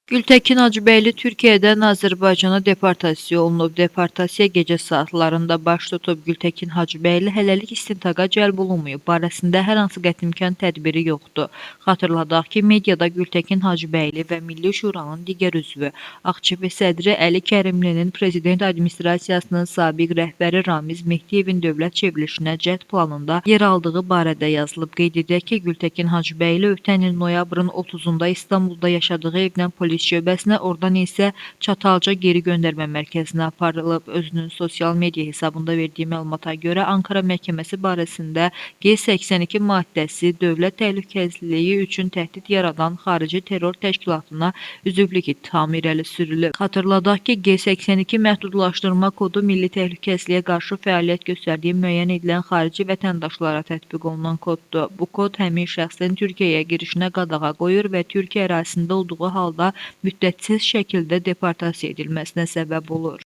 Gültəkin Hacıbəyli Türkiyədən Azərbaycana deportasiya olunub. Deportasiya gecə saatlarında baş tutub. Gültəkin Hacıbəyli hələlik istintaqa cəlb olunmayıb. Barəsində hər hansı qətimkan tədbiri yoxdur. Xatırladaq ki, mediada Gültəkin Hacıbəyli və Milli Şuranın digər üzvü Ağ sədri Əli Kərimlinin Prezident Administrasiyasının sabiq rəhbəri Ramiz Mehdiyevin dövlət çevrilişinə cəhd planında yer aldığı barədə yazılıb. Qeyd edək ki, Gültəkin Hacıbəyli ötən il noyabrın 30-da İstanbulda yaşadığı evdən polis şöbəsinə, oradan isə Çatalca geri göndərmə mərkəzinə aparılıb. Özünün sosial media hesabında verdiyi məlumata görə Ankara məhkəməsi barəsində G82 maddəsi dövlət təhlükəsizliyi üçün təhdid yaradan xarici terror təşkilatına üzvlük ittihamı irəli sürülüb. Xatırladaq ki, G82 məhdudlaşdırma kodu milli təhlükəsizliyə qarşı fəaliyyət göstərdiyi müəyyən edilən xarici vətəndaşlara tətbiq olunan koddur. Bu kod həmin şəxsin Türkiyəyə girişinə qadağa qoyur və Türkiyə ərazisində olduğu halda müddətsiz şəkildə deportasiya edilməsinə səbəb olur.